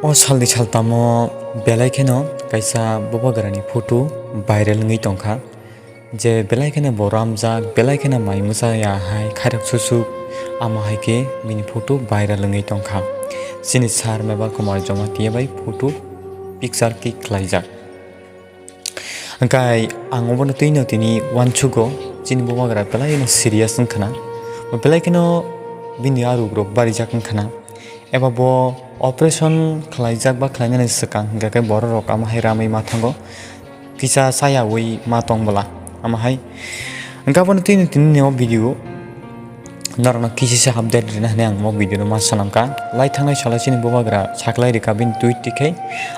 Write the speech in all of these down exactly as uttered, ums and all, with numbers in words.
O salni saltamo belai kheno kaisa bubagrani photo viral wngwi tongkha, je belai kheno bo ramjak, belai kheno mai mwchaya hai khairok susuk, amo hai khe bini photo viral wngwi tongkha. Chini sir Mebar Kumar Jamatia bai photo picture click khlaijak. Hwnkhe ang obono twino tini uansugo, chini bubagra belai no serious wngkhana, belai kheno bini arukrok barijak wngkhana, eba bo operation khlaijak ba khlainani swkang hwnkhe khe borok rok amo hai ramwi ma thango, kisa chayawi ma tong bwla amo hai. Hwnkhe abono twino tini ni o video norokno kisisa update rina hinwi ang o video no ma sanamkha. Lai thangnai salo chini bubagra saklai rikha bini tweet tikhe,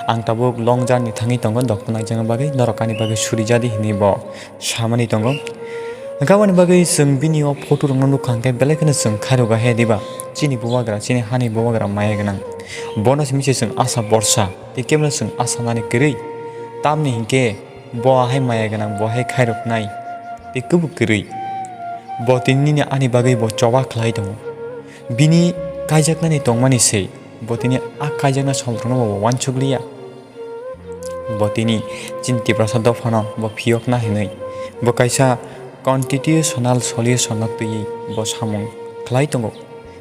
ang tabuk long journey thangwi tongo doctor naijakna bagwi, norok ani bagwi suri jadi hinwi bo samani tongo. Hwnkhe aboni bagwi chwng bini o photo rokno nukha hwnkhe belai kheno chwng khairok ahe diba, chini bubagra, chini hani bubagra maya gwnang. Bono simi se chwng asa borsa, tei kebono chwng asa nani kwrwi. Tamni hinkhe bo ahai maya gwnang, bo hai khairoknai, tei kubuk kwrwi. Bo tini nini ani bagwi bo choba khlai tongo. Bini kaijaknani tongmani se, bo tini a kaijakna somrokno bo uansukliya. Bo tini chini Tiprasa dophano bo phiyokna hinwi, bo kaisa constitutional solution no twiwi bo samung khlai tongo.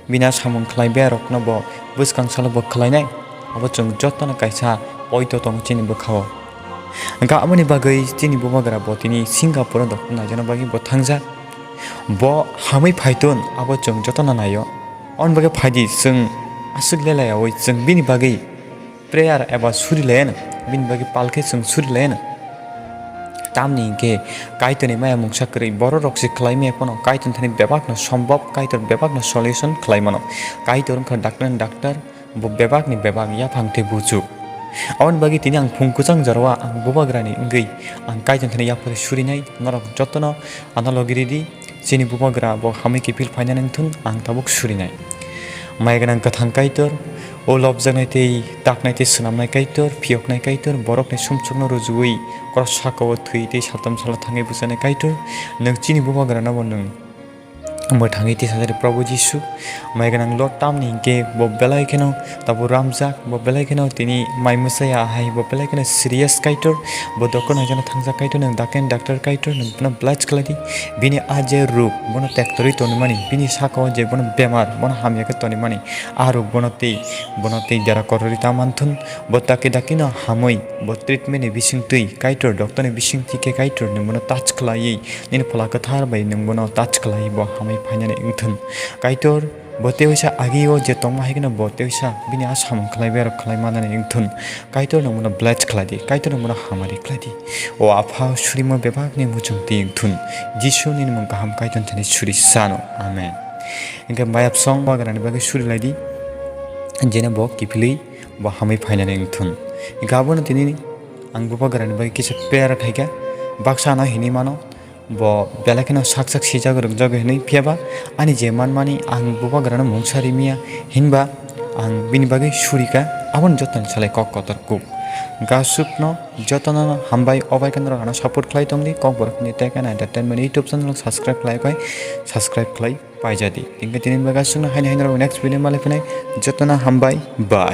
Bini a samung khlai berokno bo bwskang salo bo khlainai, abo chwng jotono kaisa poito tongo chini bwkhao. Hwnkhe aboni bagwi chini bubagra bo tini Singapore o doctor naijakna bagwi bo thangjak. Bo hamwi phaitun abo chwng jotono naio. Aboni bagwi phaidi chwng aswk lelayawi chwng bini bagwi prayer eba suri layano, bini bagwi palkhe chwng suri layano. Tamni hinkhe Kaitorni maya mungsa kwrwi, borok rok se khlai maya phano Kaitorni thani bebakno sombop, Kaitor bebakno solution khlai mano. Kaitor wngkha doctor ni doctor, bo bebakni bebak yaphang tei buchuk. Aboni bagwi tini ang phung kwchang jorao ang bubagrani wngwi ang Kaitorni thani yaphari surinai, norok jotono ano logi ridi. Chini bubagra bo hamwi kiphil phainani wngthun, ang tabuk surinai. Maya gwnang kwthang Kaitor, o lobjaknai tei taknai tei swnamnai Kaitor, phiyoknai Kaitor, borokni sumsokno rujuwi, koros sakao thwi tei saltam salo thangwi bwchanai Kaitor, nwng chini bubagrano bo nwng mwthangwi tisajari Probhu Jisu. Maya gwnang Lord, tamni hinkhe bo belai kheno tabuk ramjak, bo belai kheno tini mai mwchaya hai, bo belai kheno serious Kaitor, bo doctor naijakna thangjak Kaitor, nwng dakhen doctor Kaitor, nwng bono bless khlai di. Bini a je ruk, bono tektorwi tonwi mani, bini sakao je bono bemar, bono hamya khe tonwi mani, a ruk bono tei, bono tei dera korori ta manthun, bo dakhe dakhe no hamwi, bo treatment ni bisingtwi Kaitor, doctor ni bisingtwi khe Kaitor, nwng bono touch khlaiwi, nini Phola Kwthar bai nwng bono touch khlaiwi bo hamwi phainani wngthun. Kaitor, bo teisa agi o je tongma hai kheno bo teisa bini a samung khlai berok khlai manani wngthun. Kaitor nwng bono bless khlai di, Kaitor nwng bono hamari khlai di. O Apha, surimo bebakni muchung twi wngthun. Jisu nini mung kaham Kaitor thani suri sano. Amen. Hinkhe mayap song bubagrani bagwi suri lai di, jene bo kiphilwi bo hamwi phainani wngthun. Hinkhe abono tini ang bubagrani bagwi kisa prayer khaikha, baksa no hinwi mano. Bo belai kheno sak sak sijak rwkjago hinwi, phiyaba ani je manmani ang bubagrano mungsa rimiya, hinba ang bini bagwi surika, aboni jotoni salai kok kotor kuk. Gasukno jotono hambai, obai khe norok ano support khlai tongdi, Kokborok ni Tech and Entertainment YouTube channel subscribe khlai khe subscribe khlai paijadi. Hinkhe tini bagwi aswkno haino haino next video malai phinai, jotono hambai, bye.